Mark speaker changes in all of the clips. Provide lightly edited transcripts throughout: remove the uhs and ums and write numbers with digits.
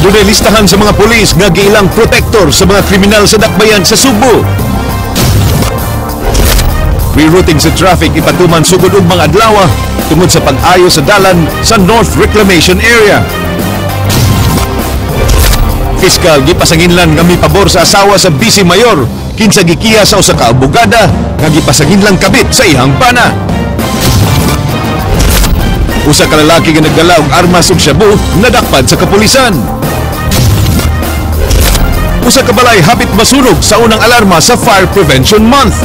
Speaker 1: Adunay listahan sa mga pulis nga giilang protector sa mga kriminal sa dakbayan sa Sugbo. Rerouting sa traffic ipatuman sugod og mga adlaw tungod sa pag-ayo sa dalan sa North Reclamation Area. Fiskal gipasanginlan nga mipabor sa asawa sa Vice Mayor kinsa gikiha sa usa ka abogada nga gipasanginlang kabit sa iyang bana. Usa ka lalaki nga nagdala og armas ug shabu nadakpan sa kapulisan. Usa ka balay hapit masunog sa unang alarma sa Fire Prevention Month.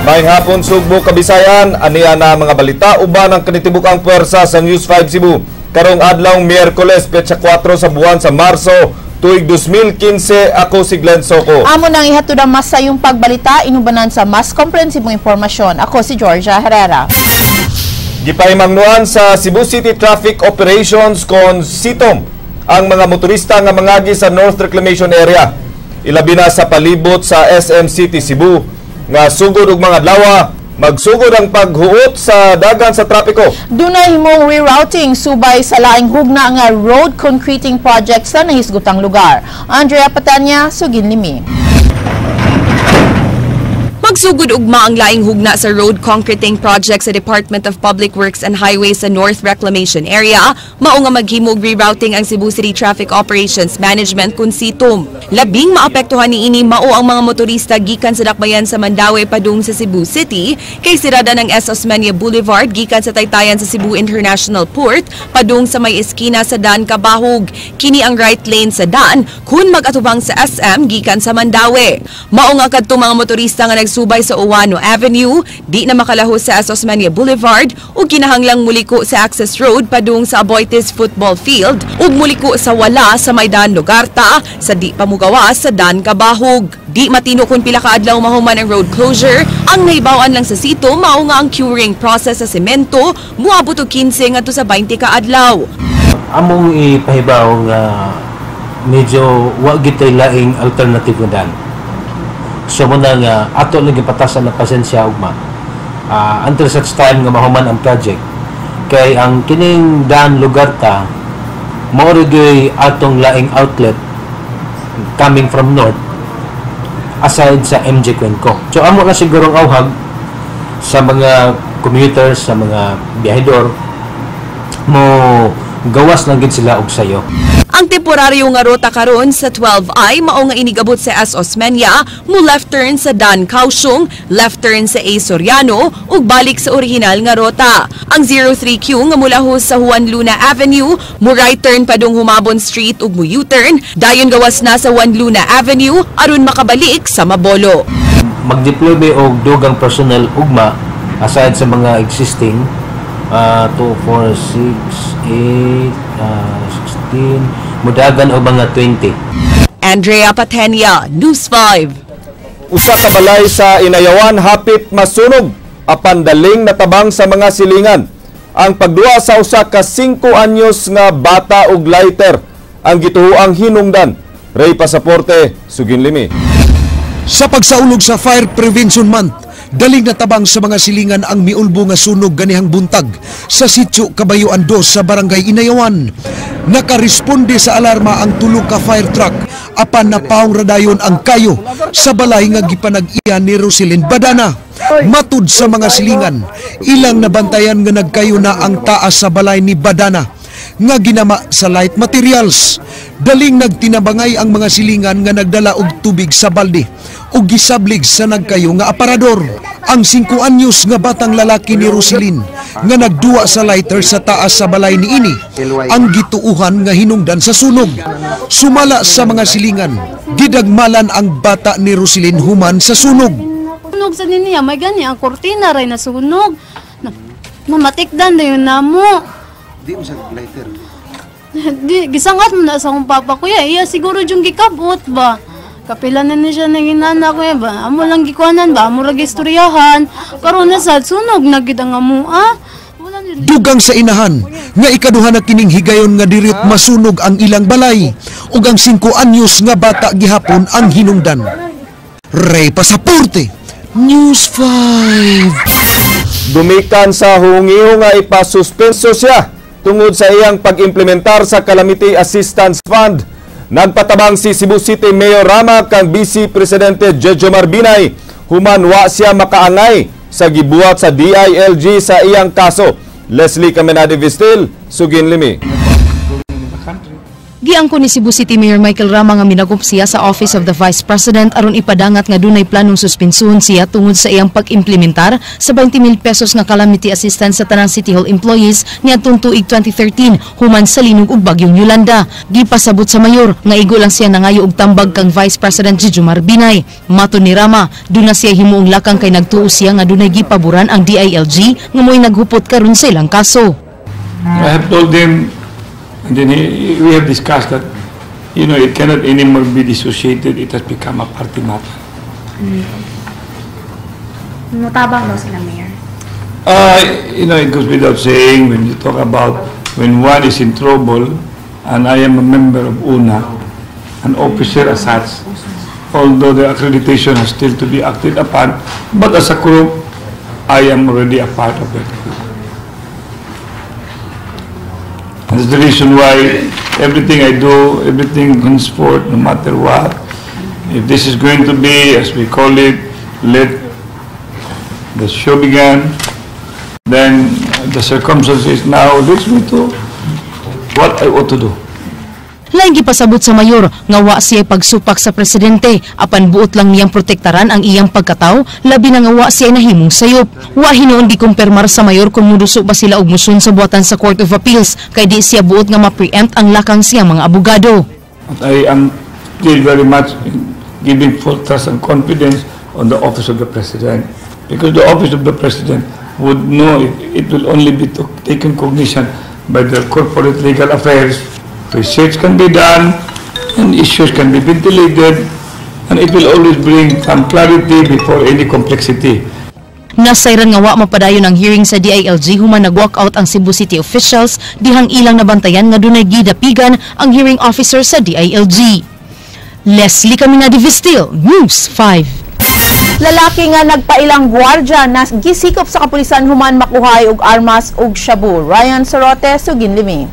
Speaker 2: Maayong hapon Sugbo, Kabisayan, aniya na mga balita uban ang kanitibuk-ang puwersa sa News 5 Cebu. Karong adlaw Miyerkules, petsa 4 sa buwan sa Marso, tuig 2015, ako si Glenn Soco.
Speaker 3: Amo nang ihatod ang mas sayong pagbalita, inubanan sa mas komprehensibong impormasyon. Ako si Georgia Herrera.
Speaker 2: Gipahimangnuan sa Cebu City Traffic Operations kon CITOM ang mga motorista nga mangagi sa North Reclamation Area. Ilabi na sa palibot sa SM City Cebu nga sugod og mga adlaw magsugod ang paghuot sa dagan sa trapiko.
Speaker 3: Dunay himong rerouting subay sa laing hugna nga road concreting project sa nahisgutang lugar. Andrea Patanya, sugin limi.
Speaker 4: Magsugod ugma ang laing hugna sa road concreting project sa Department of Public Works and Highways sa North Reclamation Area, mao nga maghimog rerouting ang Cebu City Traffic Operations Management kun CITOM. Labing maapektuhan niini mao ang mga motorista gikan sa dakbayan sa Mandaue padung sa Cebu City, kay sirada ng S. Osmeña Boulevard gikan sa Taytayan sa Cebu International Port padung sa may eskina sa Dan Kabahog. Kini ang right lane sa Dan kun mag-atubang sa SM gikan sa Mandaue. Mao nga kadto mga motorista nga nagsubay sa Uwano Avenue, di na makalahos sa S. Osmeña Boulevard ug kinahanglang muliko sa Access Road padung sa Aboitiz Football Field ug muliko sa Wala sa Maydan Lugarta sa di pa mugawa sa Dan Kabahog. Di matino kung pila ka adlaw mahuman ang road closure, ang nahibaw-an lang sa sito mao nga ang curing process sa semento moabot og 15 ngadto sa 20 ka adlaw.
Speaker 5: Among ipahibaw nga medyo wa gitay laing alternative nga dan. So muna nga ato lang gipatasan ang pasensya ugma until such time nga mahuman ang project, kay ang kining Dan Lugarta mao ra atong laing outlet coming from north aside sa MJ Cuenco. So amo na siguro ang auhag sa mga commuters, sa mga biyahedor, mo gawas lang gid sila og sayo.
Speaker 4: Ang temporaryo nga ruta karon sa 12I mao nga inigabot sa S. Osmeña, mo left turn sa Dan Kaohsiung, left turn sa A. Soriano ug balik sa orihinal nga ruta. Ang 03Q nga mulahos sa Juan Luna Avenue, mo right turn padung Humabon Street ug mo U-turn, dayon gawas na sa Juan Luna Avenue aron makabalik sa Mabolo.
Speaker 5: Mag-deploy mi og dugang personnel ugma aside sa mga existing 2, 4, 6, 8, 16, mudagan o mga 20.
Speaker 4: Andrea Patenia, News 5.
Speaker 2: Usa ka balay sa Inayawan hapit masunog apan daling natabang sa mga silingan. Ang pagduwa sa usa ka 5 anyos nga bata og lighter ang gituoang hinungdan. Ray Pasaporte, sugin limi.
Speaker 6: Sa pagsaulog sa Fire Prevention Month, daling natabang sa mga silingan ang miulbo nga sunog ganihang buntag sa sitio Kabayuan 2 sa barangay Inayawan. Nakaresponde sa alarma ang tulo ka fire truck apan napaong radayon ang kayo sa balay nga gipanag-iya ni Roselyn Badana. Matud sa mga silingan, ilang nabantayan nga nagkayo na ang taas sa balay ni Badana nga ginama sa light materials. Daling nagtinabangay ang mga silingan nga nagdala og tubig sa balde ug gisablig sa nagkayo nga aparador. Ang 5 anyos nga batang lalaki ni Roselyn nga nagduwa sa lighter sa taas sa balay niini ang gituuhan nga hinungdan sa sunog. Sumala sa mga silingan, gidagmalan ang bata ni Roselyn human sa sunog.
Speaker 7: Sunog sa niya, may gani ang kortina ray nasunog. Namatikdan na yun namo.
Speaker 8: Di mo sa lighter.
Speaker 7: Di, gisangat mo na sa akong papa kuya. Iya siguro yung gikabot ba. Kapila na ni siya nang inana kuya ba. Amo lang gikuanan ba. Amo ra gistoryahan. Karon na sad sunog na gid ang amua.
Speaker 6: Dugang sa inahan nga ikaduha na kining higayon nga dirit masunog ang ilang balay ug ang 5 anyos nga bata gihapon ang hinungdan. Ray Pasaporte, News 5.
Speaker 2: Dumikan sa hungiho nga ipasuspenso siya tungod sa iyang pag-implementar sa Calamity Assistance Fund. Nagpatabang si Cebu City Mayor Rama kang Vice Presidente Jejomar Binay human wa siya makaangay sa gibuhat sa DILG sa iyang kaso. Leslie Caminade Vistil, sugin limi.
Speaker 9: Giangko ni Cebu City Mayor Michael Rama nga minagop siya sa Office of the Vice President aron ipadangat nga dunay planong suspensuhon siya tungod sa iyang pag-implementar sa 20,000 pesos nga calamity assistance sa tanang City Hall employees niadtong tuig 2013 human sa linog ug bagyong Yolanda. Gipasabot sa mayor nga igo lang siya nangayo og tambag kang Vice President Jejomar Binay. Matod ni Rama, duna siya himuong lakang kay nagtuo siya nga dunay gipaboran ang DILG nga mo'y naghupot karon sa ilang kaso.
Speaker 10: I have told him, and then we have discussed that, it cannot anymore be dissociated. It has become a party matter.
Speaker 11: Mutabang daw sila, Mayor.
Speaker 10: It goes without saying when you talk about when one is in trouble, and I am a member of UNA, an officer as such, although the accreditation has still to be acted upon, but as a group, I am already a part of that group. That's the reason why everything I do, everything henceforth, no matter what, if this is going to be, as we call it, let the show begin, then the circumstances now leads me to what I ought to do.
Speaker 9: Laing gipasabot sa mayor nga wa siya pagsupak sa presidente apan buot lang niyang protektaran ang iyang pagkataw, labi na nga wa siya nahimong sayop. Wa hinuon gikumpirmar sa mayor kung muduso ba sila og motion sa buhatan sa Court of Appeals kay di siya buot nga ma-preempt ang lakang siyang mga abogado.
Speaker 10: But I am still very much giving full trust and confidence on the office of the president, because the office of the president would know if it will only be taken cognition by the corporate legal affairs. Research can be done and issues can be ventilated, and it will always bring some clarity before any complexity.
Speaker 9: Nasayran nga wa mapadayon ang hearing sa DILG human nag-walk out ang Cebu City officials dihang ilang nabantayan nga dunay gidapigan ang hearing officer sa DILG. Leslie Caminade Vistil, News 5.
Speaker 3: Lalaki nga nagpailang gwardya na gisikop sa kapulisan human makuhay og armas ug shabu. Ryan Sorote, sugin limi.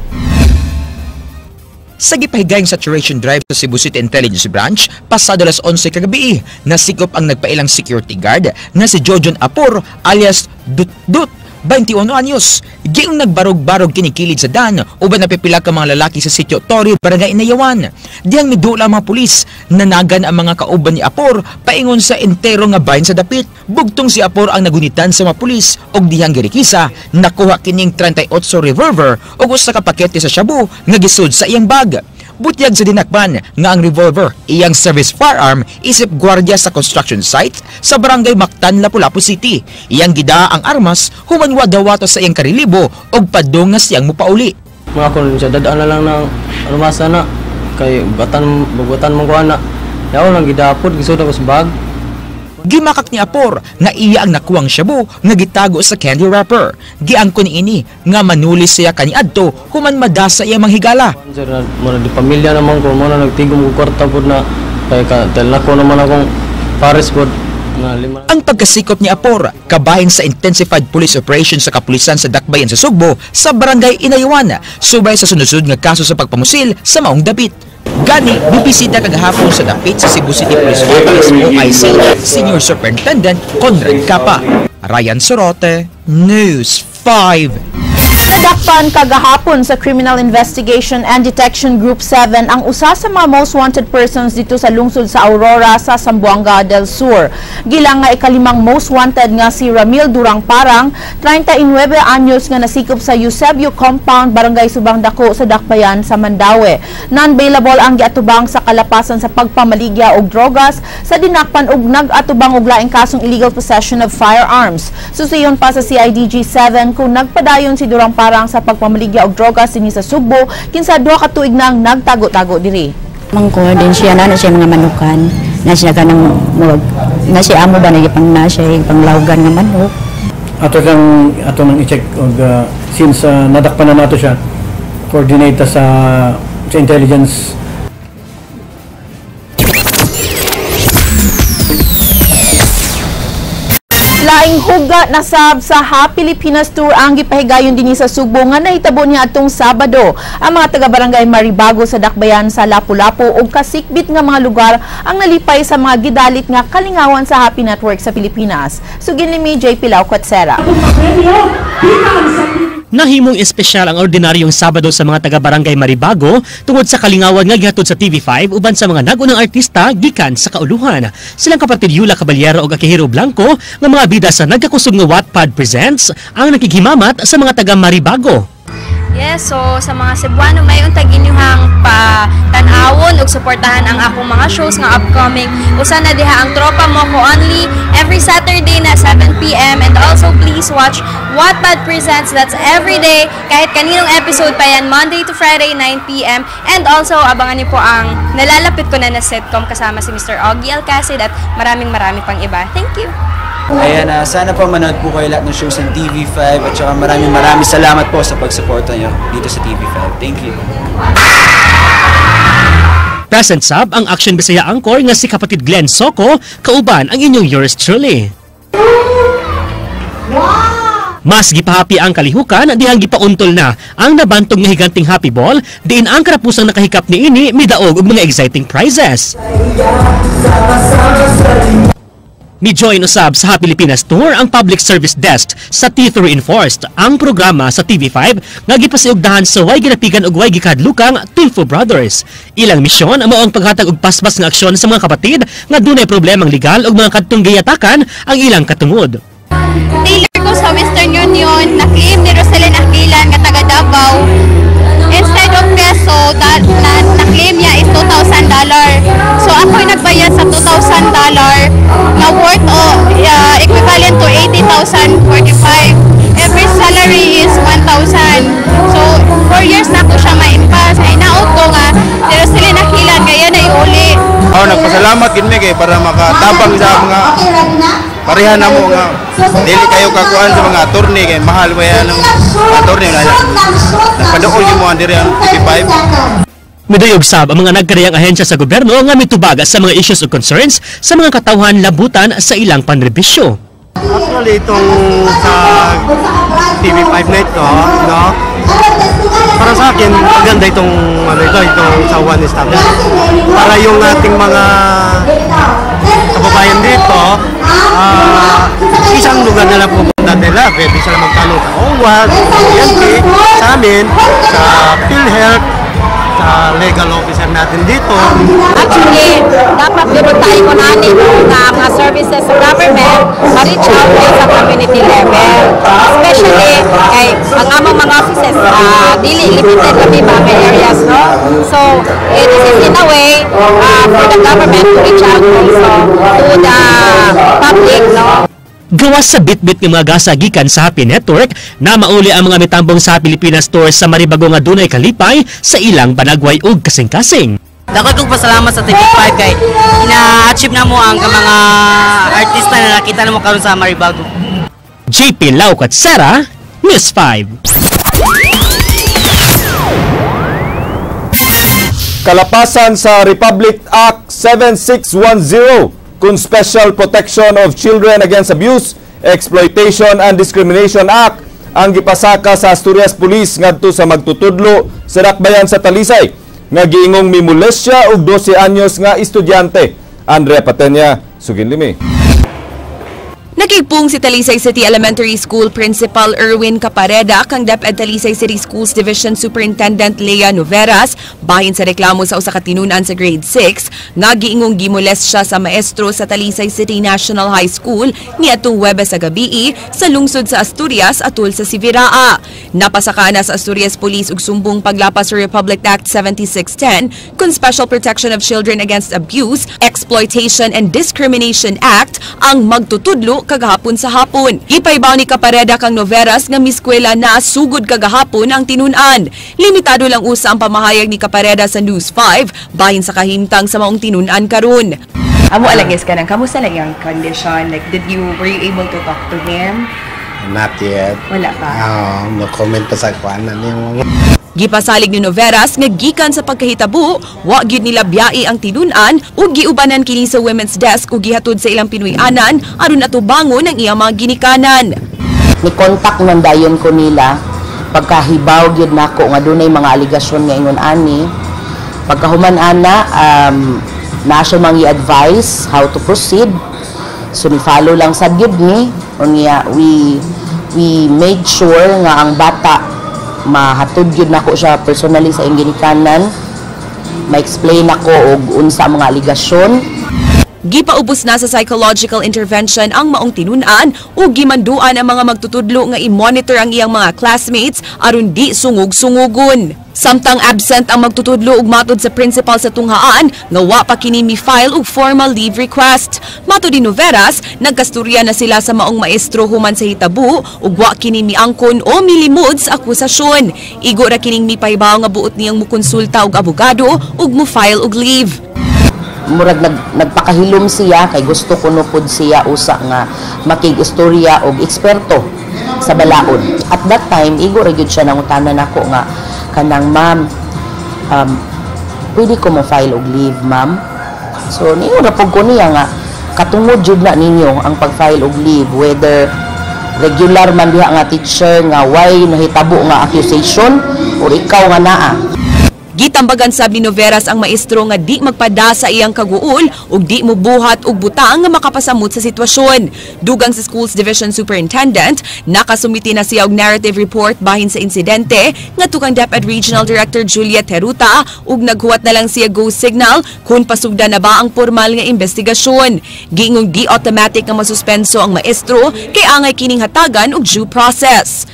Speaker 12: Sa gipahigayong saturation drive sa Cebu City Intelligence Branch, pasado alas 11 kagabi, nasikop ang nagpailang security guard na si Jojon Apor alias Dut Dut, 21 anyos. Giong nagbarog-barog kinikilid sa dan uban napipila ka mga lalaki sa sitio Torre, Barangay Inayawan. Dihang midula ang mga pulis, nanagan ang mga kauban ni Apor paingon sa entero nga bayan sa dapit. Bugtong si Apor ang nagunitan sa mga pulis og dihang girikisa, nakuha kining 38 revolver ug usa ka pakete sa shabu nga gisud sa iyang bag. Butyag sa dinakban nga ang revolver iyang service firearm isip gwardiya sa construction site sa Barangay Mactan, Lapu-Lapu City. Iyang gida ang armas human wa dawato sa iyang karilibo og padung nga siyang mupauli.
Speaker 13: Mga kun siya dadaan na lang ng armasa na kay batan bugutan mong kuha na. Yaw lang gidapod gisud ako sa bag.
Speaker 12: Gimakak ni Apor nga iya ang nakuwang shabu nga gitago sa candy wrapper. Giangkon niini nga manuli siya kaniadto human madasa iya manghigala.
Speaker 13: Sir, mura di pamilya naman ko, muna nagtigom ko kwarta pod na kay ka dahil nako naman akong pares pod na lima.
Speaker 12: Ang pagkasikop ni Apor kabahin sa intensified police operation sa kapulisan sa Dakbayan sa Sugbo sa Barangay Inayawan, subay sa sunod-sunod nga kaso sa pagpamusil sa maong dapit. Gani, bibisita kagahapon sa dapit sa Cebu City Police Office OIC Senior Superintendent Conrad Capa. Ryan Sorote, News 5.
Speaker 3: Nadakpan kagahapon sa Criminal Investigation and Detection Group 7 ang usa sa mga most wanted persons dito sa lungsod sa Aurora sa Zamboanga del Sur. Gilang nga ikalimang most wanted nga si Ramil Durang Parang, 39 anyos nga nasikop sa Eusebio Compound, Barangay Subang Dako sa Dakbayan sa Mandaue. Non-bailable ang giatubang sa kalapasan sa pagpamaligya og drogas sa dinakpan og nag-atubang og laing kasong illegal possession of firearms. Susiyon pa sa CIDG 7 kung nagpadayon si Durang Parang sa pagpamaligya og drogas dinhi sa Sugbo kinsa duha ka tuig nang nagtago-tago diri.
Speaker 14: Mangko din siya na siya mga manukan na siya kanang na siya amo ba nagipang na siya panglawgan nga manok.
Speaker 15: Ato nang i-check og since nadakpan na nato siya, coordinate sa intelligence.
Speaker 3: Laing huga nasab sa Happy Pilipinas Tour ang gipahigayon dinhi sa Sugbo nga nahitabo niya atong Sabado. Ang mga taga-barangay Maribago sa Dakbayan sa Lapu-Lapu ug kasikbit nga mga lugar ang nalipay sa mga gidalit nga kalingawan sa Happy Network sa Pilipinas. Sugin ni JP Lau Kwatsera.
Speaker 16: Nahimong espesyal ang ordinaryong Sabado sa mga taga-barangay Maribago tungod sa kalingawan nga gihatod sa TV5 uban sa mga nag-unang artista gikan sa kauluhan. Silang kapatid Yula Caballero ug Akihiro Blanco nga mga bida sa nagkakusog nga Wattpad Presents ang nakighimamat sa mga taga Maribago.
Speaker 17: Yes, so sa mga Cebuano, may untag inyuhang pa tan-awon ug suportahan ang akong mga shows nga upcoming. Usa na diha ang Tropa Mo Ko Only every Saturday na 7 p.m. And also please watch Wattpad Presents. That's every day kahit kaninong episode pa yan, Monday to Friday, 9 p.m. And also abangan niyo po ang nalalapit ko na na sitcom kasama si Mr. Ogie Alcacid at maraming marami pang iba. Thank you.
Speaker 18: Ayan, sana po manood po kayo lahat ng shows ng TV5 at saka maraming maraming salamat po sa pagsuporta nyo dito sa TV5. Thank you.
Speaker 16: Present sab ang Action Bisaya Anchor nga si kapatid Glenn Soco kauban ang inyong yours truly. Mas gipahappy ang kalihukan dihang gipauntol na ang nabantog nga higanting happy ball diin ang karapusang nakahikap niini midaog og mga exciting prizes. Mi-join usab sa Happy Pilipinas Tour ang Public Service Desk sa T3 Reinforced, ang programa sa TV5 nga gipasiugdahan sa way ginapigan ug way gikadlukang Tulfo Brothers. Ilang misyon mao ang paghatag og paspas nga aksyon sa mga kapatid nga dunay problemang legal ug mga kadtong giyatakan ang ilang katungod.
Speaker 19: Tailor ko sa Western Union, na-claim ni Roselyn Aquilan nga taga Davao. Instead of peso, na, na-claim niya is $2,000. So ako'y nagbayad sa $2,000 na worth o equivalent to 80,045. Every salary is 1,000. So 4 years na ako siya ma-impas. Ay naot ko nga si Roselyn Aquilan kaya na iuli.
Speaker 20: Oh, nagpasalamat gid mi kay para makatabang sa mga pareha na mo nga dili kayo kakuan sa mga attorney kay mahal ba yan ang attorney na nagpaduol gyud mo ang diri ang TV5.
Speaker 16: Midayog sab ang mga nagkariyang ahensya sa gobyerno nga mitubag sa mga issues ug concerns sa mga katawhan labutan sa ilang panrebisyo.
Speaker 21: Actually, itong sa TV5 na ito, no? Para sa akin, maganda itong ano ito, itong sa One Stop. Para yung ating mga kababayan dito, isang lugar na lang pupunta nila. Pwede sila magtanong sa OWWA, sa PNP, sa amin, sa PhilHealth, sa legal officer natin dito.
Speaker 22: Actually, dapat meron tayo kunani nga mga services sa government ma-reach out tayo sa community level. Especially kay ang among mga offices dili limited kami mga areas, no? So, this is in a way for the government to reach out also to the public, no?
Speaker 16: Gawas sa bitbit nga mga gasa gikan sa Happy Network na mauli ang mga mitambong sa Pilipinas Tour sa Maribago nga dunay kalipay sa ilang panagway ug kasing-kasing.
Speaker 23: Dapat kong pasalamat sa TV5 kay ina-achieve na mo ang mga artista na nakita na mo karon sa Maribago.
Speaker 16: JP Lau Katsera, News 5.
Speaker 2: Kalapasan sa Republic Act 7610 kun Special Protection of Children Against Abuse, Exploitation and Discrimination Act ang gipasaka sa Asturias Police ngadto sa magtutudlo sa Dakbayan sa Talisay nga giingong mimolestya og 12 anyos nga estudyante. Andrea Patenya, sugin limi.
Speaker 4: Nagigpong si Talisay City Elementary School Principal Erwin Capareda kang DepEd Talisay City Schools Division Superintendent Lea Noveras bahin sa reklamo sa usa ka tinun-an sa grade 6 nga giingong gimoles siya sa maestro sa Talisay City National High School niadtong Huwebes sa gabii sa lungsod sa Asturias atul sa Siviraa. Napasaka na sa Asturias Police og sumbong paglapas sa Republic Act 7610 kun Special Protection of Children Against Abuse, Exploitation and Discrimination Act ang magtutudlo kagahapon sa hapon. Ipaibaw ni Capareda kang Noveras nga miskwela na sugod kagahapon ang tinun-an. Limitado lang usa ang pamahayag ni Capareda sa News 5 bahin sa kahimtang sa maong tinun-an karon.
Speaker 24: Amo alagis ka nang kamusta lang yung condition? Like, did you, were you able to talk to him?
Speaker 8: Not yet.
Speaker 24: Wala pa.
Speaker 8: Oo, no comment pa sa kuan na niyo.
Speaker 4: Gipasalig ni Noveras nga gikan sa pagkahitabo, wa gyud nila biyai ang tinun-an ug giubanan kini sa women's desk ug gihatod sa ilang Pinoy-anan aron atubangon ang iyang mga ginikanan.
Speaker 1: Ni contact man dayon ko nila pagkahibaw gyud nako nga dunay mga aligasyon nga ingon ani. Pagkahuman ana, na siya mang i-advise how to proceed. So ni follow lang sad gyud ni unya, we made sure nga ang bata mahatod gyud nako siya personally sa iyang ginikanan, ma-explain nako og unsa ang mga aligasyon.
Speaker 4: Gipaubos na sa psychological intervention ang maong tinun-an ug gimanduan ang mga magtutudlo nga i-monitor ang iyang mga classmates aron di sungog-sungugon. Samtang absent ang magtutudlo ug matod sa principal sa tunghaan nga wa pa kini mi-file og formal leave request. Matod ni Noveras, nagkasturya na sila sa maong maestro human sa hitabo ug wa kini miangkon o milimod sa akusasyon. Igo ra kining mipahibaw nga buot niyang mukonsulta og abogado ug mo-file og leave.
Speaker 1: Murag nagpakahilom siya kay gusto kuno pud siya usa nga makig-istorya og eksperto sa balaod. At that time, igo ra gyud siya nangutana nako nga kanang, "Ma'am, pwede ko mo file og leave, ma'am?" So niingon ra pud ko niya nga katungod jud na ninyo ang pag-file og leave, whether regular man diha nga teacher nga way nahitabo nga accusation or ikaw nga naa.
Speaker 4: Gitambagan sab ni Noveras ang maestro nga di magpada sa iyang kaguol ug di mobuhat og butang nga makapasamot sa sitwasyon. Dugang sa Schools Division Superintendent, nakasumiti na siya og narrative report bahin sa insidente ngadto kang DepEd Regional Director Juliet Heruta ug naghuwat na lang siya go signal kung pasugda na ba ang formal nga investigasyon. Giingong di automatic nga masuspenso ang maestro kay angay kining hatagan og due process.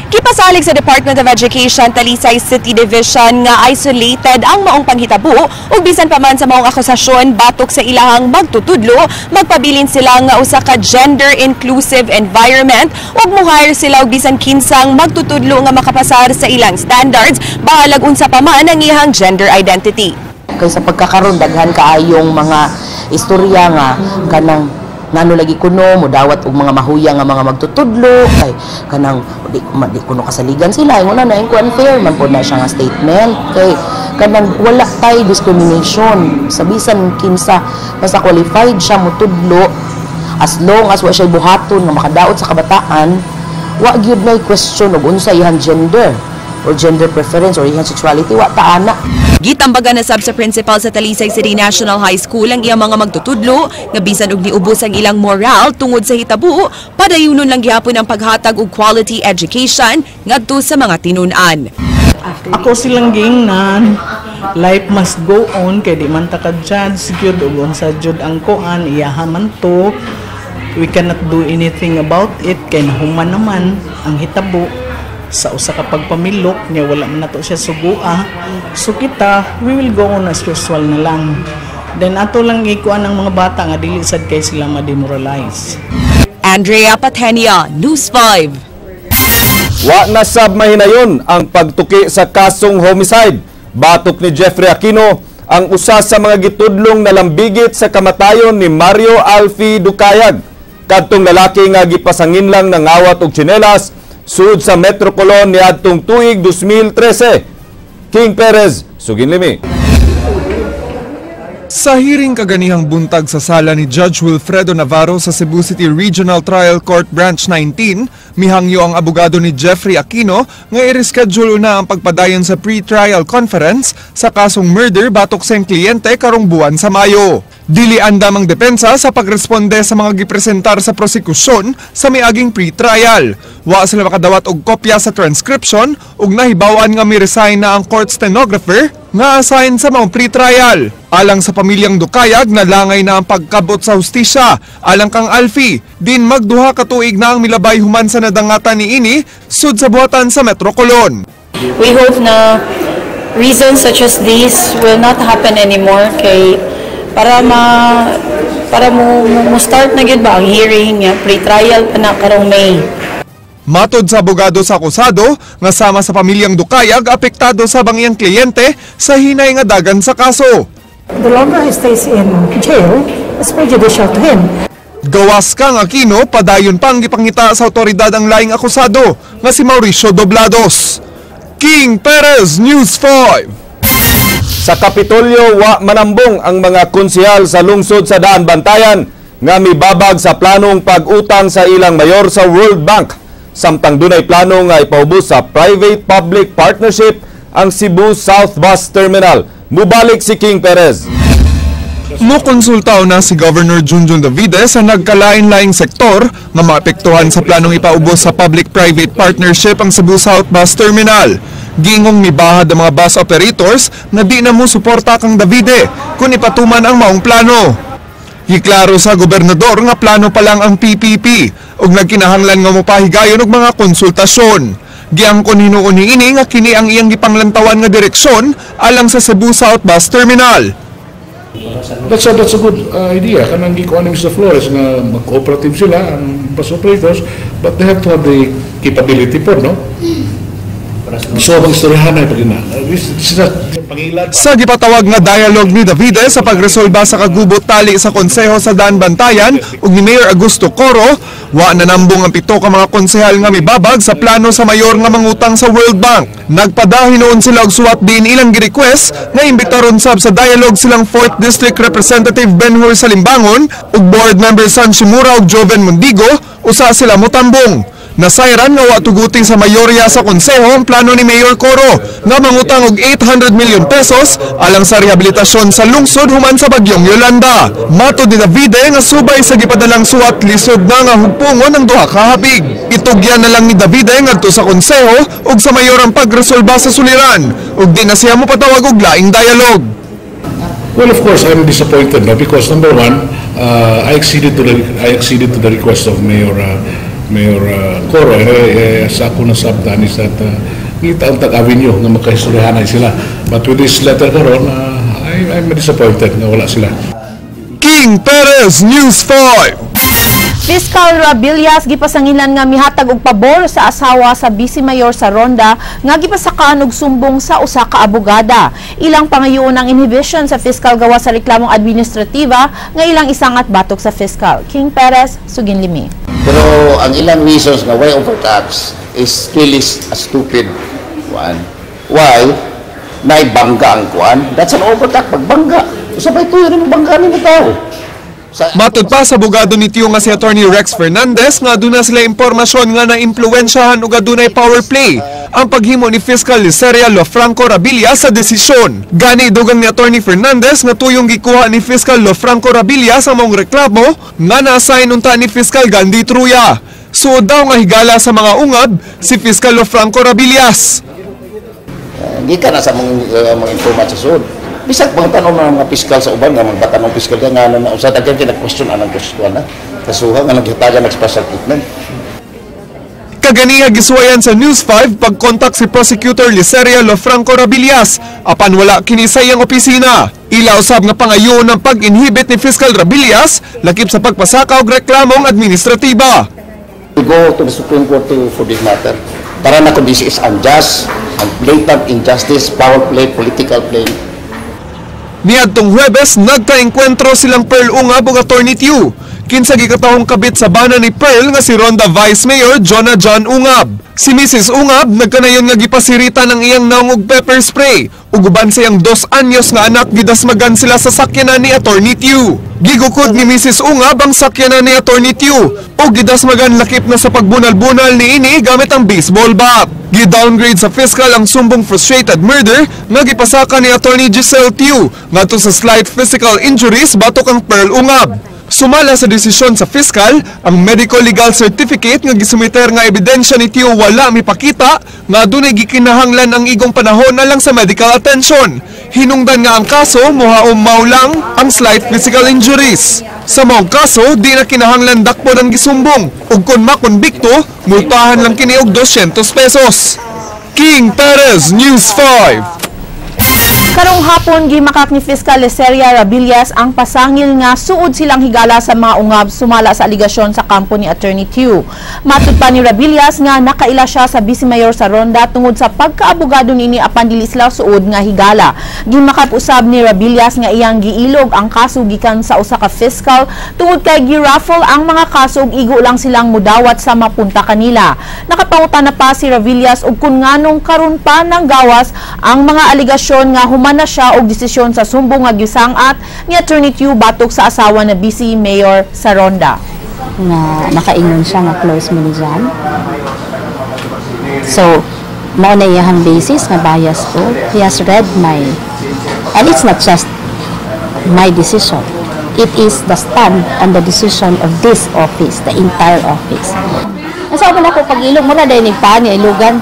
Speaker 4: Gipasalig sa Department of Education Talisay City Division nga isolated ang maong panghitabo ug bisan pa man sa maong akusasyon batok sa ilahang magtutudlo, magpabilin sila nga usa ka gender inclusive environment ug mo-hire sila og bisan kinsang magtutudlo nga makapasar sa ilang standards, bahalag unsa pa man ang iyang gender identity.
Speaker 1: Kaysa pagkakaron, daghan kaayong mga istorya nga kanang ngano lagi kuno mudawat og mga mahuya nga mga magtutudlo, kay kanang di kuno kasaligan sila. Ingon na ko, unfair man pod na siya nga statement kay kanang wala tay discrimination sa bisan kinsa, basta qualified siya mutudlo, as long as wa siya buhaton nga makadaot sa kabataan. Wa gyud nay question og unsa iyang gender or gender preference or iyang sexuality, wa ta ana.
Speaker 4: Gitambagan na sab sa principal sa Talisay City National High School ang iyang mga magtutudlo nga bisan og niubos ang ilang moral tungod sa hitabo, padayunon lang gihapon ang paghatag og quality education ngadto sa mga tinun-an.
Speaker 5: Ako silang giingnan, life must go on kay di man ta ka judge gyud ug unsa jud ang kuan, iyaha man to. We cannot do anything about it kay nahuman naman ang hitabo sa usa ka pagpamilok niya, wala man nato siya sugua. So kita, we will go on as usual na lang. Then ato lang ikuan ang mga bata nga dili sad kay sila ma-demoralize.
Speaker 4: Andrea Patenia, News 5.
Speaker 2: Wa na sab mahinayon ang pagtuki sa kasong homicide batok ni Jeffrey Aquino, ang usa sa mga gitudlong nalambigit sa kamatayon ni Mario Alfie Ducayag, kadtong lalaki nga gipasangin lang nangawat og tsinelas sud sa Metro Colon niadtong tuig 2013. King Perez, sugin limi.
Speaker 6: Sa hearing kaganihang buntag sa sala ni Judge Wilfredo Navarro sa Cebu City Regional Trial Court Branch 19, mihangyo ang abogado ni Jeffrey Aquino nga i-reschedule na ang pagpadayon sa pre-trial conference sa kasong murder batok sa iyang kliyente karong buwan sa Mayo. Dili andam ang depensa sa pagresponde sa mga gipresentar sa prosekusyon sa miaging pre-trial. Wa sila makadawat og kopya sa transcription ug nahibaw-an nga mi-resign na ang court stenographer nga assign sa maong pre-trial. Alang sa pamilyang Dukayag, nalangay na ang pagkabot sa hustisya. Alang kang Alfie, din magduha ka tuig na ang milabay human sa nadangatan ni ini sud sa buhatan sa Metro Colon.
Speaker 7: We hope na reasons such as these will not happen anymore kay para mo start na gyud ba ang hearing nga pre-trial pa na karong May.
Speaker 6: Matod sa abogado sa akusado, nga sama sa pamilyang Dukayag, apektado sa bangiyang kliyente sa hinay nga dagan sa kaso.
Speaker 25: The longer he stays in jail, it's prejudicial to him.
Speaker 6: Gawas kang Aquino, padayon pang gipangita sa otoridad ang laing akusado nga si Mauricio Doblados. King King Perez, News 5.
Speaker 2: Sa Kapitolyo, wa manambong ang mga konsehal sa lungsod sa Daan Bantayan nga mibabag sa planong pag-utang sa ilang mayor sa World Bank. Samtang dunay plano nga ipaubos sa private-public partnership ang Cebu South Bus Terminal. Mubalik si King Perez.
Speaker 6: Mukonsultaw na si Governor Junjun Davide sa nagkalain-laing sektor nga maapektuhan sa planong ipaubos sa public-private partnership ang Cebu South Bus Terminal. Gingong mibahad ang mga bus operators nga di na mo suporta kang Davide kung ipatuman ang maong plano. Giklaro sa gobernador nga plano pa lang ang PPP ug nagkinahanglan nga mopahigayon og mga konsultasyon. Giangkon hinuon niini nga kini ang iyang gipanglantawan nga direksyon alang sa Cebu South Bus Terminal.
Speaker 9: That's a good idea. Kanang gikuha ni Mr. Flores nga mag-cooperative sila ang bus operators, but they have to have the capability po, no? So, mag-istoryahan na pag na. This is not pangilad.
Speaker 6: Sa gipatawag nga dialogue ni Davide sa pagresolba sa kagubot tali sa konseho sa Daan Bantayan ug ni Mayor Augusto Coro, wa nanambong ang 7 ka mga konsehal nga mibabag sa plano sa mayor nga mangutang sa World Bank. Nagpadahin noon sila og suwat diin ilang gi-request nga imbitaron sab sa dialogue silang 4th District Representative Benhur Salimbangon ug board member San Shimura ug Joven Mundigo usa sila motambong. Nasayran nga wa tuguti sa mayorya sa konseho ang plano ni Mayor Coro nga mangutang og 800 million pesos alang sa rehabilitasyon sa lungsod human sa bagyong Yolanda. Matod ni Davide nga subay sa gipadalang suwat lisod na nga hugpungon ang duha ka hapig. Itugyan na lang ni Davide ngadto sa konseho ug sa mayor ang pagresolba sa suliran ug di na siya mopatawag og laing dialogue.
Speaker 9: Well, of course, I'm disappointed, no, because number one, I acceded to the request of Mayor Coro. Eh, sa ako nasabtan is that ngita ang tag avenue nga magkahistoryahanay sila. But with this letter karon, I'm disappointed nga wala sila.
Speaker 6: King Perez, News 5.
Speaker 3: Fiscal Rabillas gipasangilan nga mihatag og pabor sa asawa sa Vice Mayor sa Ronda nga gipasakaan og sumbong sa usa ka abogada. Ilang pangayoon ang inhibition sa fiscal gawa sa reklamong administrativa nga ilang isangat batok sa fiscal. King Perez, Sugin Limi.
Speaker 8: Pero ang ilang reasons nga why overtax is really a stupid one. Why? Naibangga ang kuan. That's an overtax. Pagbangga. Usa pa ito yun, bangga ni mo tao.
Speaker 6: Matod pa sa abogado ni Tiu nga si Attorney Rex Fernandez nga aduna sila impormasyon nga na-impluwensyahan ug adunay power play ang paghimo ni Fiscal Liceria Lofranco Rabilia sa desisyon. Gani dugang ni Attorney Fernandez nga tuyong gikuha ni Fiscal Lofranco Rabilia sa maong reklamo nga na-assign unta ni Fiscal Gandhi Truya. Suod daw nga higala sa mga ungab si Fiscal Lofranco Rabilias.
Speaker 8: Gikan na sa mga informant sa sud. Bisag mga tanong mga piskal sa uban nga mga batanong piskal ka nga ano na usa daghan kay nag-question anang question na. Kasuha nga naghatagan ng special treatment.
Speaker 6: Kaganiha gisuwayan sa News 5 pagkontak si Prosecutor Liceria Lofranco Rabilias apan wala kini sa iyang opisina. Ila usab nga pangayoon ng pag-inhibit ni Fiscal Rabilias lakip sa pagpasaka og reklamong administratiba.
Speaker 8: We go to the Supreme Court for this matter. Para na kung this is unjust, ang blatant injustice, power play, political play.
Speaker 6: Niadtong Huwebes, nagkaengkwentro silang Pearl Ungab ug Attorney Tiu. Kinsa gikatahong kabit sa bana ni Pearl nga si Ronda Vice Mayor Jonah John Ungab. Si Mrs. Ungab nagkanayon nga gipasirita ng iyang nawong og pepper spray ug uban sa iyang 2 anyos nga anak gidasmagan sila sa sakyanan ni Attorney Tiu. Gigukod ni Mrs. Ungab ang sakyanan ni Attorney Tiu ug gidasmagan lakip na sa pagbunal-bunal niini gamit ang baseball bat. Gi-downgrade sa fiscal ang sumbong frustrated murder nga gipasaka ni Attorney Giselle Tiu ngadto sa slight physical injuries batok ang Pearl Ungab. Sumala sa desisyon sa fiscal, ang medical legal certificate nga gisumiter nga ebidensya ni Tiu wala mipakita nga adunay gikinahanglan ang igong panahon na lang sa medical attention. Hinungdan nga ang kaso muhaom mao lang ang slight physical injuries. Sa maong kaso, di na kinahanglan dakpon ang gisumbong ug kung makonbikto, multahan lang kini og 200 pesos. King Perez, News 5.
Speaker 3: Karong hapon gimakak ni Fiscal Leseria Rabillas ang pasangil nga suod silang higala sa mga ungab sumala sa aligasyon sa kampo ni Attorney Tiu. Matud pa ni Rabillas nga nakaila siya sa Vice Mayor sa Ronda tungod sa pagkaabogado niini apan dili sila suod nga higala. Gimakak usab ni Rabillas nga iyang giilog ang kaso gikan sa usa ka fiscal tungod kay gi-raffle ang mga kaso ug igo lang silang mudawat sa mapunta kanila. Nakapangutana pa si Rabillas og kun nganong karon pa nang gawas ang mga aligasyon nga human na siya og desisyon sa sumbong nga gisang-at ni Attorney Tiu batok sa asawa na Vice Mayor sa Ronda.
Speaker 10: Nga nakaingon siya nga close mo ni John. So, mao na iyahang basis nga bias ko. He has read my, and it's not just my decision. It is the stand and the decision of this office, the entire office. Asa man ako pag-ilog, mura dahil ni pa ni ilugan.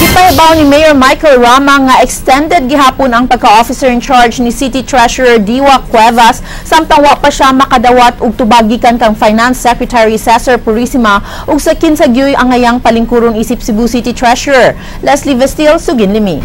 Speaker 3: Gipahibaw ni Mayor Michael Rama nga extended gihapon ang pagka-officer in charge ni City Treasurer Diwa Cuevas samtang wa pa siya makadawat og tubag gikan kang Finance Secretary Cesar Purisima ug sa kinsa gyuy angayang palingkuron isip Cebu City Treasurer. Leslie Vestil, sugin limi.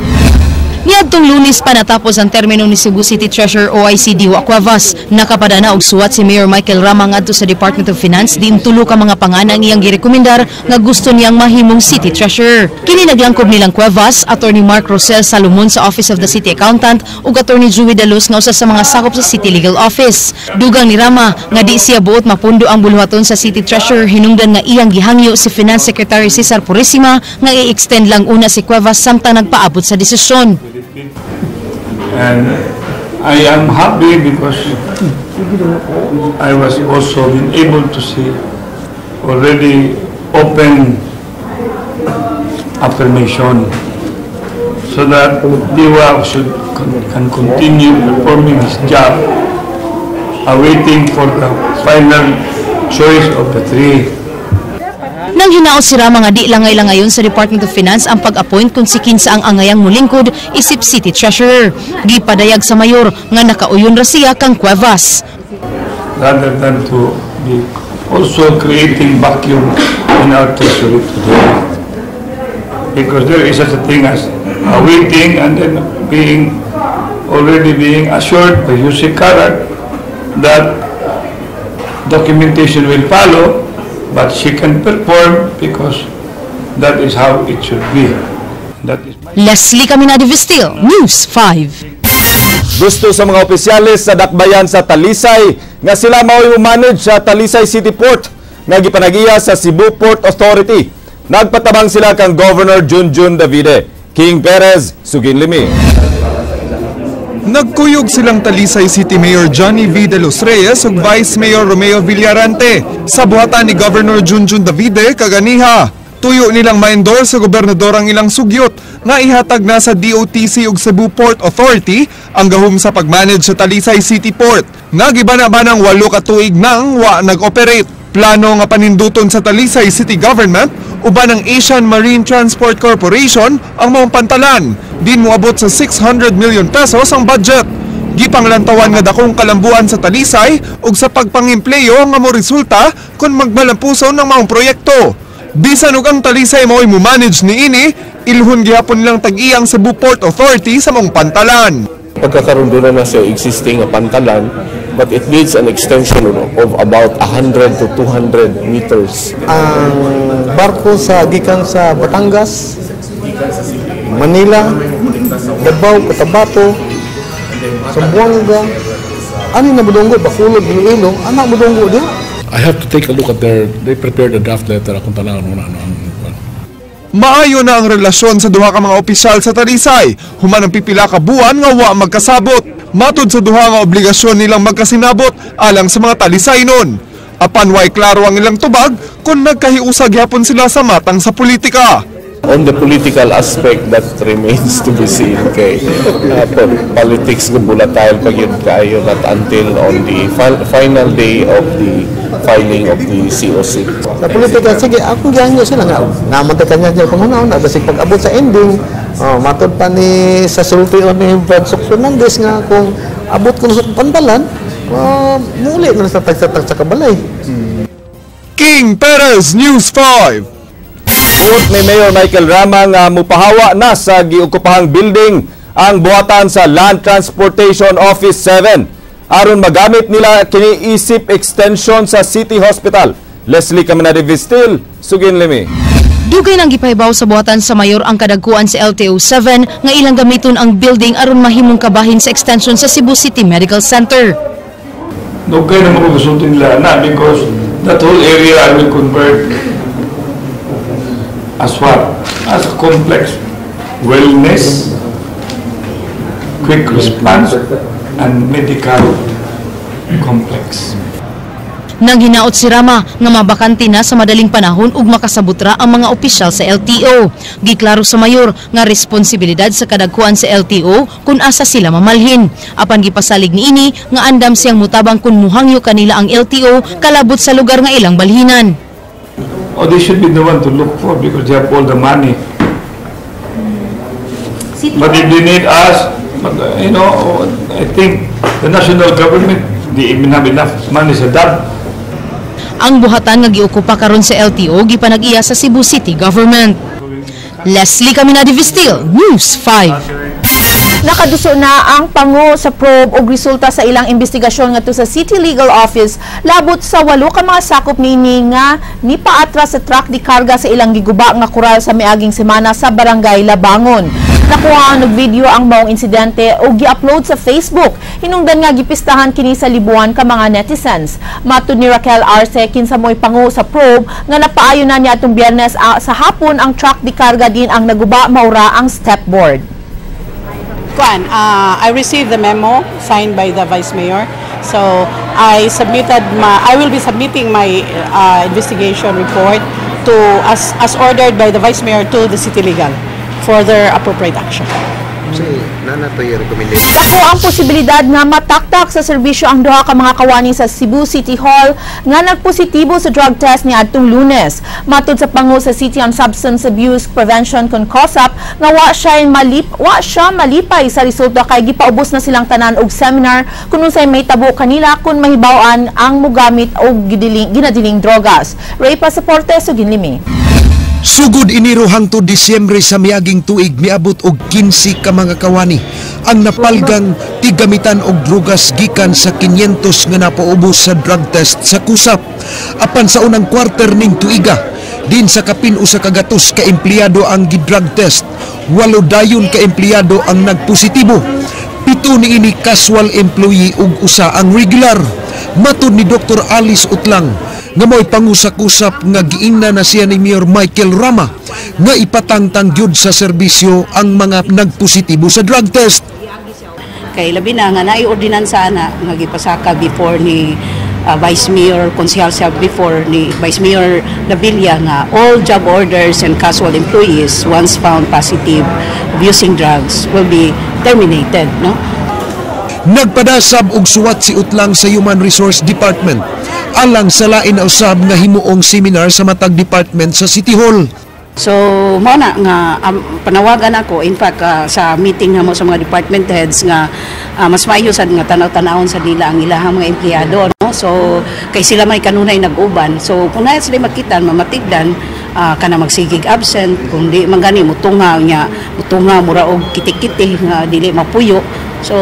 Speaker 11: Niadtong Lunes pa natapos ang termino ni Cebu City Treasurer OIC Diwa Cuevas. Nakapadana og suwat si Mayor Michael Rama ngadto sa Department of Finance diin tulo ka mga pangana ang iyang girekomendar nga gusto niyang mahimong City Treasurer. Kini naglangkob nilang Cuevas, Attorney Mark Rosel Salomon sa Office of the City Accountant ug Attorney Joey Daluz nga usa sa mga sakop sa City Legal Office. Dugang ni Rama nga di siya buot mapundo ang buluhaton sa City Treasurer hinungdan nga iyang gihangyo si Finance Secretary Cesar Purisima nga i-extend lang una si Cuevas samtang nagpaabot sa desisyon.
Speaker 12: And I am happy because I was also been able to see already open affirmation so that Diwa should can continue performing his job, awaiting for the final choice of the three.
Speaker 11: Nang hinaot si Rama nga di langay-langayon sa Department of Finance ang pag-appoint kung si kinsa ang angayang mulingkod isip City Treasurer. Gipadayag sa mayor nga nakauyon ra siya kang Cuevas.
Speaker 12: Rather than to be also creating vacuum in our treasury today. Because there is such a thing as awaiting and then being already being assured by Yusik Karat that documentation will follow, but she can perform because that is how it should be. That is my
Speaker 11: Leslie Caminada Vestil, News 5.
Speaker 2: Gusto sa mga opisyales sa dakbayan sa Talisay nga sila mao'y manage sa Talisay City Port nga gipanagiya sa Cebu Port Authority. Nagpatabang sila kang Governor Junjun Davide. King Perez, sugin limi.
Speaker 6: Nagkuyog silang Talisay City Mayor Johnny V. De Los Reyes ug Vice Mayor Romeo Villarante sa buhatan ni Governor Junjun Davide kaganiha. Tuyo nilang ma-endorse sa gobernador ang ilang sugyot nga ihatag na sa DOTC ug Cebu Port Authority ang gahom sa pag-manage sa Talisay City Port. Nagibana-banang 8 ka tuig nang wa nag-operate. Plano nga paninduton sa Talisay City Government uban ang Asian Marine Transport Corporation ang maong pantalan. Din moabot sa 600 million pesos ang budget. Gipanglantawan nga dakong kalambuan sa Talisay ug sa pagpangempleyo nga mo resulta kung magmalampuson ng maong proyekto. Bisan og ang Talisay mao'y mo-manage niini, ilhon gihapon nilang tag-iyang Cebu Port Authority sa maong pantalan.
Speaker 13: Pagkakaroon doon na sa existing nga pantalan, but it needs an extension of about 100 to 200 meters.
Speaker 14: Ang barko sa gikan sa Batangas, Manila, Davao, Cotabato, Zamboanga, ani na modunggo, Bacolod, Iloilo, anak modunggo diha.
Speaker 9: I have to take a look at they prepared a draft letter akong tanawon muna ano ang
Speaker 6: Maayo na ang relasyon sa duha ka mga opisyal sa Talisay, human ang pipila ka buwan nga wa magkasabot. Matud sa duha nga obligasyon nilang magkasinabot alang sa mga Talisay nun. Apan way klaro ang ilang tubag kung nagkahiusa gyapon sila sa matang sa politika.
Speaker 13: On the political aspect, that remains to be seen. Okay, politics go volatile pag yun kayo, not until on the final day of the filing of the COC.
Speaker 14: Sa politika, sige, akong gihangyo sila nga, naman ta kanya niya panghunahon, basig pag-abot sa ending, oh, matod pa ni sa sulti o ni Brad Sok Fernandez nga kung abot ko sa pantalan, muli na sa tagsa-tagsa kabalay.
Speaker 6: King Perez, News 5.
Speaker 2: Buot ni Mayor Michael Rama nga mupahawa na sa giokupahang building ang buhatan sa Land Transportation Office 7 aron magamit nila kini isip extension sa City Hospital. Leslie Caminade Vistil, sugin limi.
Speaker 11: Dugay nang gipahibaw sa buhatan sa mayor ang kadagkuan sa LTO 7 nga ilang gamiton ang building aron mahimong kabahin sa extension sa Cebu City Medical Center.
Speaker 12: Dugay na magugusulti nila na because that whole area I will convert as what? As a complex wellness, quick response, and medical complex.
Speaker 11: Nang hinaot si Rama nga mabakante na sa madaling panahon ug makasabot ra ang mga opisyal sa LTO. Giklaro sa mayor nga responsibilidad sa kadagkuan sa LTO kung asa sila mamalhin. Apan gipasalig niini nga andam siyang mutabang kung muhangyo kanila ang LTO kalabot sa lugar nga ilang balhinan.
Speaker 12: Oh, they should be the one to look for because they have all the money. But if they need us, but, I think the national government, they even have enough money sa that.
Speaker 11: Ang buhatan nga giokupa karon sa LTO gipanag-iya sa Cebu City Government. Leslie Caminade Vistil, News 5.
Speaker 3: Nakaduso na ang pango sa probe og resulta sa ilang investigasyon ngadto sa City Legal Office labot sa walo ka mga sakop niini nga nipaatras sa truck di karga sa ilang giguba nga koral sa miaging semana sa Barangay Labangon. Nakuha og video ang maong insidente ug gi-upload sa Facebook. Hinungdan nga gipistahan kini sa libuan ka mga netizens. Matud ni Raquel Arce, kinsa mo'y pango sa probe, nga napaayo na niya atong Biyernes sa hapon ang truck di karga din ang naguba maura ang stepboard.
Speaker 15: Kuan, I received the memo signed by the Vice Mayor. So I will be submitting my investigation report to as ordered by the Vice Mayor to the City Legal for their appropriate action.
Speaker 14: Kasi nana to yung recommendation.
Speaker 3: Dako ang posibilidad nga mataktak sa serbisyo ang duha ka mga kawani sa Cebu City Hall nga nagpositibo sa drug test ni adtong Lunes. Matud sa pango sa City on Substance Abuse Prevention kon COSAP nga wa siya malipay sa resulta kay gipaubos na silang tanan og seminar kung unsay mahitabo kanila kung mahibaw-an ang mogamit og ginadiling drogas. Ray Pasaporte, Suginlimi.
Speaker 17: Sugod Enero hangtod Disyembre sa miaging tuig, miabot og 15 ka mga kawani ang napalgang tigamitan og drugas gikan sa 500 nga napaubos sa drug test sa COSAP. Apan sa unang quarter ning tuiga, din sa kapin 100 ka empleyado ang gi-drug test, walo dayon ka empleyado ang nagpositibo. 7 niini casual employee ug 1 ang regular. Matud ni Dr. Alice Utlang nga mo'y pangu sa COSAP nga giingna na siya ni Mayor Michael Rama nga ipatangtang gyud sa serbisyo ang mga nagpositibo sa drug test.
Speaker 15: Kay labi na nga naay ordinansa na nga gipasaka before ni Vice Mayor Konsehal siya before ni Vice Mayor Lavilla nga all job orders and casual employees once found positive of using drugs will be terminated, no?
Speaker 17: Nagpadasab og suwat si Utlang sa Human Resource Department alang sa lain na usab nga himuong seminar sa matag department sa City Hall.
Speaker 15: So, mao na nga panawagan ako, in fact, sa meeting namo sa mga department heads nga mas maayo sad nga tanaw-tanawon sa nila ang ilahang mga empleyado, no? So, kay sila may kanunay nag-uban. So, kung naa sila makita, mamatigdan kana magsigig absent, kung di man gani mutunga niya, mutunga mura og kitik-kiti nga dili mapuyo. So,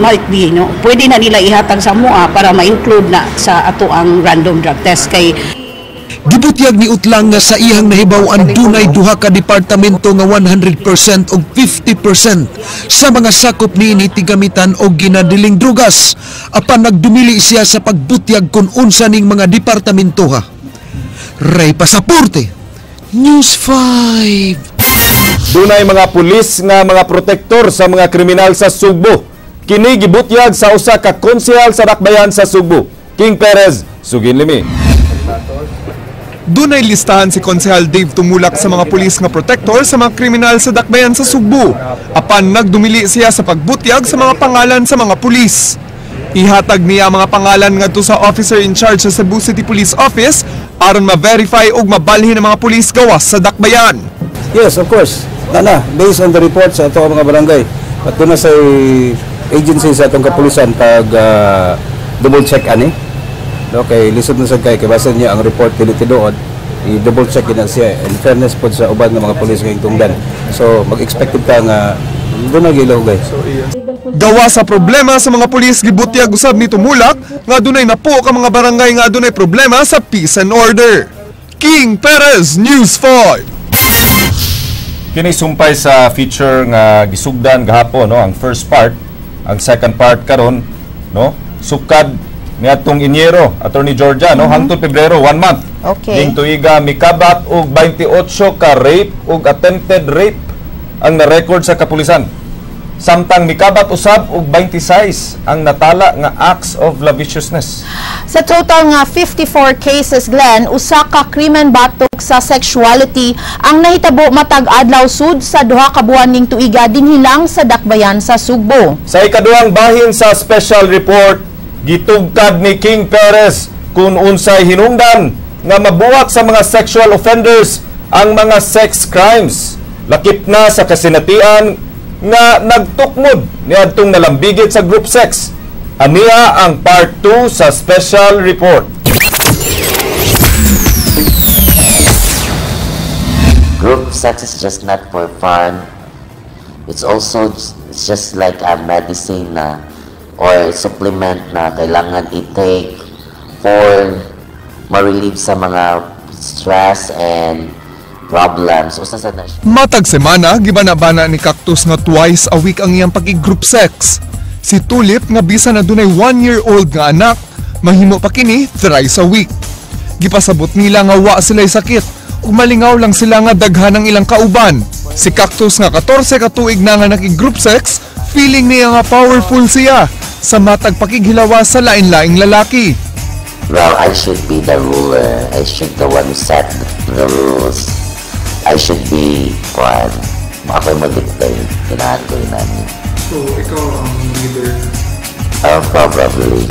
Speaker 15: might be, no? Pwede na nila ihatag sa mua para ma-include na sa ato ang random drug test kay
Speaker 17: Gibutyag ni Utlang nga sa iyang nahibaw-an dunay duha ka departamento nga 100% og 50% sa mga sakop niini tigamitan og ginadiling drugas. Apan nagdumili siya sa pagbutyag kung unsa ning mga departamento ha. Ray Pasaporte, News 5.
Speaker 2: Dunay mga pulis nga mga protektor sa mga kriminal sa Sugbo. Kini gibutyag sa usa ka konsehal sa Dakbayan sa Sugbo. King Perez, sugin limi.
Speaker 6: Dunay listahan si Konsehal Dave Tumulak sa mga pulis nga protektor sa mga kriminal sa Dakbayan sa Sugbo. Apan nagdumili siya sa pagbutyag sa mga pangalan sa mga pulis. Ihatag niya ang mga pangalan ngadto sa officer in charge sa Cebu City Police Office aron ma-verify ug mabalhin ang mga pulis gawas sa Dakbayan.
Speaker 18: Yes, of course. Nana, based on the report sa ato mga barangay. At doon na sa agency sa atong kapulisan pag double check ani. No, kay lisod na sad kay basta niya ang report dili tinuod. I-double check na siya. In fairness po sa uban ng mga pulis ngayong tungdan. So mag-expected ka nga doon na gilawgay.
Speaker 6: Gawa sa problema sa mga pulis, gibutyag usab ni Tumulak nga adunay napo ka mga barangay nga adunay problema sa peace and order. King Perez, News 5.
Speaker 2: Kini sumpay sa feature nga gisugdan gahapon, no, ang first part, ang second part karon, no, sukad niadtong Enero, Attorney Georgia, no, hangtod Pebrero, one month. Ning tuiga mikabat og 28 ka rape ug attempted rape ang na-record sa kapulisan. Samtang mikabat usab og 26 ang natala nga acts of lasciviousness.
Speaker 3: Sa total nga 54 cases, Glenn, usa ka krimen batok sa sexuality ang nahitabo matag adlaw sud sa 2 ka buwan ning tuiga dinhi lang sa dakbayan sa Sugbo.
Speaker 2: Sa ikaduhang bahin sa special report, gitugkad ni King Perez kung unsay hinungdan nga mabuhat sa mga sexual offenders ang mga sex crimes. Lakip na sa kasinatian nga nagtukmod niadtong nalambigit sa group sex. Ania ang part 2 sa special report.
Speaker 19: Group sex is just not for fun. It's just like a medicine na or supplement na kailangan i-take for ma-relieve sa mga stress and problems. Usa sa na siya.
Speaker 6: Matag semana, gibana-bana ni Cactus nga twice a week ang iyang pag-group sex. Si Tulip nga bisan na dunay 1-year-old nga anak, mahimo pa kini thrice a week. Gipasabot nila nga wa sila'y sakit ug malingaw lang sila nga daghan ang ilang kauban. Si Cactus nga 14 ka tuig na nga naki-group sex, feeling niya nga powerful siya sa matag pakighilawas sa lain-laing lalaki.
Speaker 19: Well, I should be the ruler. I should the one who set the rules. I should be one. Ako yung mag-dictate. Kailangan ko yun namin.
Speaker 6: So, ikaw ang leader?
Speaker 19: Probably.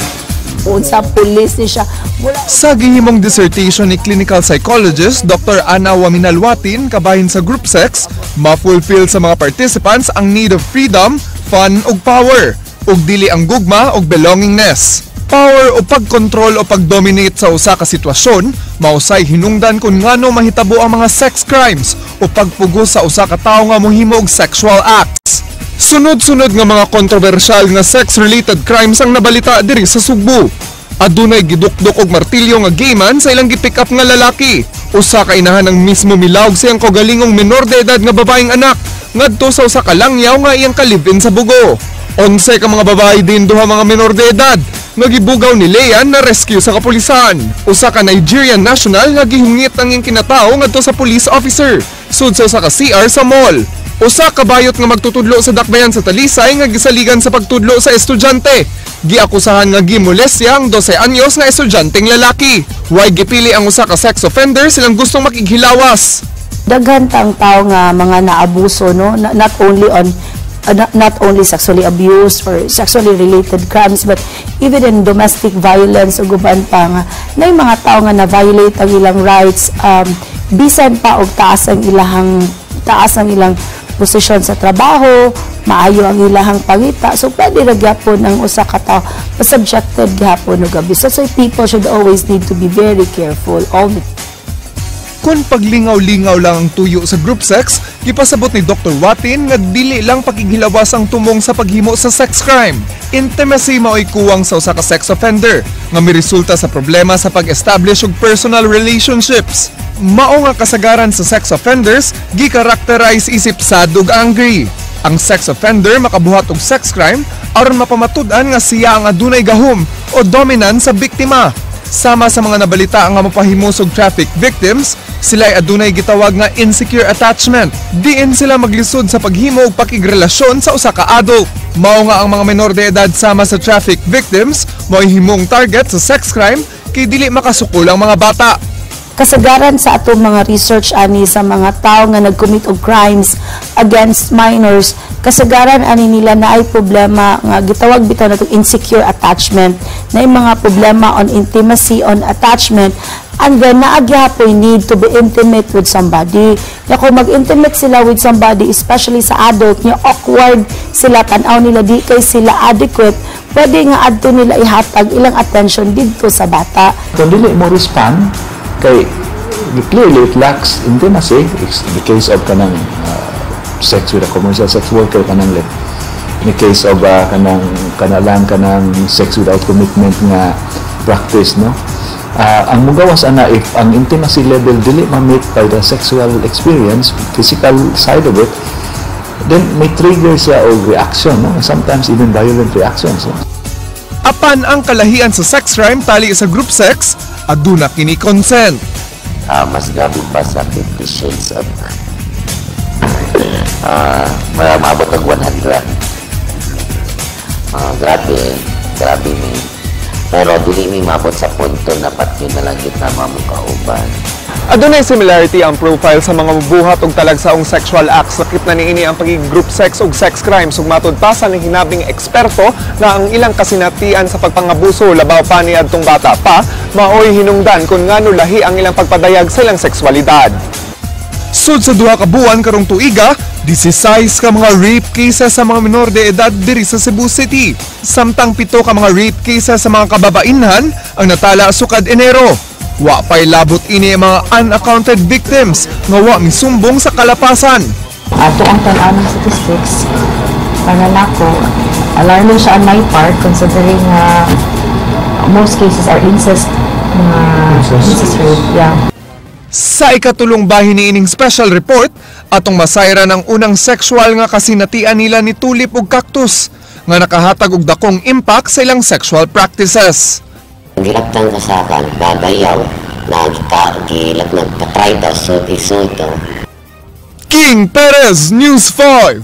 Speaker 20: Unsa pulis ni siya. Mula
Speaker 6: Sa gihimong dissertation ni clinical psychologist Dr. Ana Waminalwatin kabahin sa group sex, ma-fulfill sa mga participants ang need of freedom, fun ug power, ug dili ang gugma ug belongingness. Power o pagkontrol o pagdominate sa usa ka sitwasyon, mausay hinungdan kung ngano mahitabo ang mga sex crimes o pagpugos sa usa ka tawo nga mohimo og sexual acts. Sunod-sunod nga mga kontrobersyal nga sex-related crimes ang nabalita diri sa Sugbo. Adunay gidukdok og martilyo nga gay man sa ilang gipick up nga lalaki. Usa ka inahan ang mismo milawg sa iyang kaugalingong menor de edad nga babaeng anak ngadto sa usa ka langyaw nga iyang ka-live-in sa Bugo. 11 ka mga babae din duha mga menor de edad nga gibugaw ni Lean na rescue sa kapulisan. Usa ka Nigerian national nga gihungit ang iyang kinatawo ngadto sa police officer sud sa usa ka CR sa mall. Usa ka bayot nga magtutudlo sa dakbayan sa Talisay nga gisaligan sa pagtudlo sa estudyante. Giakusahan nga gimolestya ang 12 anyos nga estudyanteng lalaki. Way gipili ang usa ka sex offender silang gustong makighilawas.
Speaker 20: Daghan tang tao nga mga naabuso, no, not only on not only sexually abused or sexually related crimes but even in domestic violence ug uban pa nga nay mga tao nga na-violate ang ilang rights bisan pa og taas ang ilang posisyon sa trabaho, maayo ang ilahang pangita. So pwede ra gyapon ang usa ka tawo subjected gyapon og abuse. So people should always need to be very careful all the
Speaker 6: Kung paglingaw-lingaw lang ang tuyo sa group sex, gipasabot ni Dr. Watin nga dili lang pakighilawas ang tumong sa paghimo sa sex crime. Intimacy mao'y kuwang sa usa ka sex offender nga miresulta sa problema sa pag-establish og personal relationships. Mao nga kasagaran sa sex offenders gi-characterize isip sad ug angry. Ang sex offender makabuhat og sex crime aron mapamatud-an nga siya ang adunay gahom o dominant sa biktima. Sama sa mga nabalita nga mapahimos og traffic victims, sila ay adunay gitawag nga insecure attachment. Diin sila maglisod sa paghimo og pakigrelasyon sa usa ka adult. Mao nga ang mga menor de edad sama sa traffic victims mo'y himong target sa sex crime kay dili makasukol ang mga bata.
Speaker 20: Kasagaran sa atong mga research ani sa mga tao nga nag-commit og crimes against minors, kasagaran ani nila na ay problema nga gitawag bitaw natong insecure attachment, na mga problema on intimacy, on attachment, and then naa gyapoy need to be intimate with somebody. Ya kung mag-intimate sila with somebody, especially sa adult nya awkward sila, tan-aw nila di kay sila adequate, pwede nga adto nila ihatag ilang attention didto sa bata.
Speaker 21: Kung dili mo respond, kay
Speaker 16: Clearly, it lacks intimacy. It's the case of kanang sex with a commercial sex worker, kanang like in the case of kanang kanalang kanang sex without commitment nga practice, no? Ang mugawas ana, if ang intimacy level dili ma-meet by the sexual experience, physical side of it, then may trigger siya og reaction, no? Sometimes even violent reactions, no?
Speaker 6: Apan ang kalahian sa sex crime tali sa group sex, aduna kini consent.
Speaker 19: Mas grabe pa sa 50 Shades of, maabot og 100. Grabe, grabe ni. Pero dili mi maabot sa punto na patyon na lang kita mamukauban.
Speaker 6: Adunay similarity ang profile sa mga mubuhat og talagsaong sexual acts. Lakip na niini ang pagiging group sex ug sex crimes, ug matud pa sa hinabing eksperto na ang ilang kasinatian sa pagpangabuso, labaw pa ni adtong bata pa, maoy hinungdan kung ngano lahi ang ilang pagpadayag sa ilang sexualidad. Sud sa 2 ka buwan karong tuiga, 16 ka mga rape cases sa mga minor de edad diri sa Cebu City. Samtang 7 ka mga rape cases sa mga kababainhan ang natala sukad Enero. Wa pa'y labot ini ang mga unaccounted victims nga wa misumbong sa kalapasan.
Speaker 21: Ato ang tan-aw ng statistics, para nako, alarming siya on my part considering nga most cases are incest, mga incest rape. Yeah.
Speaker 6: Sa ikatulong bahin niining special report, atong masayran ang unang sexual nga kasinatian nila ni Tulip ug Cactus nga nakahatag og dakong impact sa ilang sexual practices.
Speaker 19: Gilabtan ko sa kan babayaw na gilap nagpa-try daw sulti sulto.
Speaker 6: King Perez, News 5.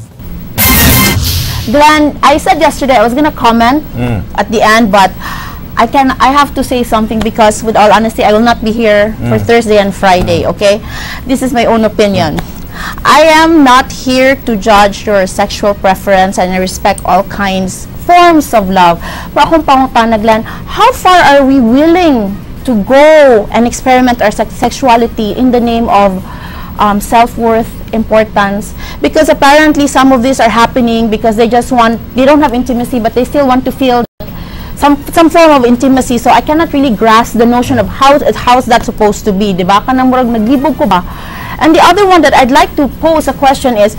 Speaker 3: Glenn, I said yesterday I was gonna comment at the end, but I have to say something because, with all honesty, I will not be here for Thursday and Friday, okay? This is my own opinion. I am not here to judge your sexual preference and I respect all kinds forms of love. Pero akong pangutana, Glenn, how far are we willing to go and experiment our sexuality in the name of self-worth, importance? Because apparently some of these are happening because they just want, they don't have intimacy, but they still want to feel some form of intimacy. So I cannot really grasp the notion of how's that supposed to be, di ba? Kanang murag naglibog ko ba? And the other one that I'd like to pose a question is,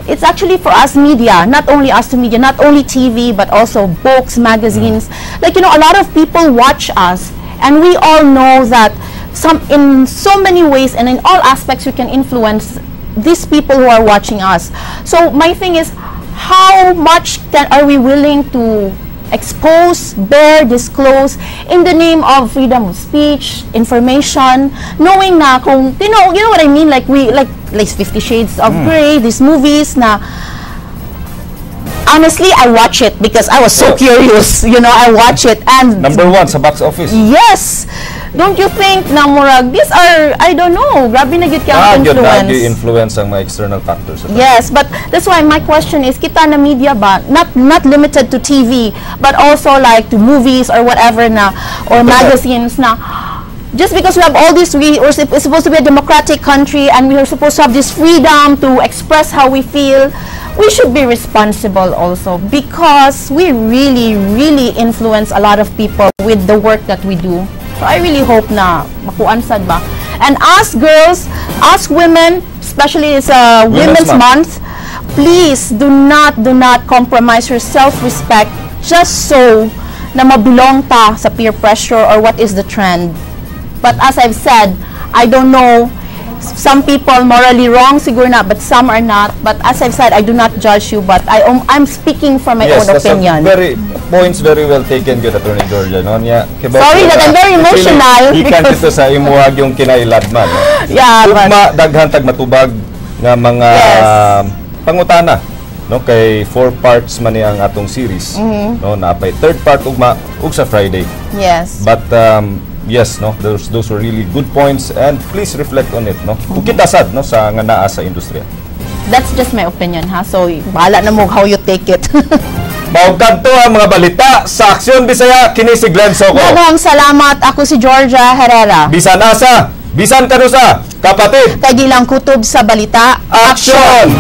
Speaker 3: it's actually for us media, not only us to media, not only TV, but also books, magazines. Like, a lot of people watch us, and we all know that some in so many ways and in all aspects we can influence these people who are watching us. So my thing is, how much are we willing to expose, bear, disclose in the name of freedom of speech, information, knowing na kung, you know what I mean? Like we, like 50 Shades of Grey, these movies na, honestly, I watch it because I was so curious, I watch it and
Speaker 2: Number one sa box office.
Speaker 3: Yes! Don't you think na murag, these are, I don't know, grabe na gyud kay ang
Speaker 2: gyud
Speaker 3: influence.
Speaker 2: Na influence ang mga external factors.
Speaker 3: Yes, but that's why my question is, kita na media ba, not limited to TV, but also like to movies or whatever na, or
Speaker 2: Internet.
Speaker 3: Magazines na, just because we have all these, it's supposed to be a democratic country and we are supposed to have this freedom to express how we feel, we should be responsible also because we really, really influence a lot of people with the work that we do. So I really hope na makuan sad ba. And us girls, us women, especially it's a
Speaker 2: Women's
Speaker 3: Women's
Speaker 2: Month.
Speaker 3: Month, please do not compromise your self-respect just so na mabelong ta sa peer pressure or what is the trend. But as I've said, I don't know, some people morally wrong siguro na, but some are not. But as I've said, I do not judge you, but I'm speaking for my
Speaker 2: Yes,
Speaker 3: own
Speaker 2: that's a
Speaker 3: opinion.
Speaker 2: very points, very well taken gyud, Attorney Georgia, no? Nya, kibaw
Speaker 3: Sorry
Speaker 2: ko
Speaker 3: that
Speaker 2: na
Speaker 3: I'm very emotional
Speaker 2: gikan
Speaker 3: because
Speaker 2: dito sa imuhag yung kinailadman, no?
Speaker 3: Yeah, but
Speaker 2: Ugma daghan tag matubag nga mga pangutana, no, kay four parts man ni ang atong series, no? Napay third part ugma ug sa Friday. But yes, no, those were really good points and please reflect on it, no? Ug kita sad, no, sa nga naa sa industriya.
Speaker 3: That's just my opinion, ha? So, bahala na mo how you take it.
Speaker 2: Mao kadto ang mga balita sa Aksyon Bisaya, kini si Glenn Soco.
Speaker 3: Daghang salamat. Ako si Georgia Herrera.
Speaker 2: Bisan asa, bisan kanusa, kapatid.
Speaker 3: Kay gilang kutob sa balita.
Speaker 2: Aksyon!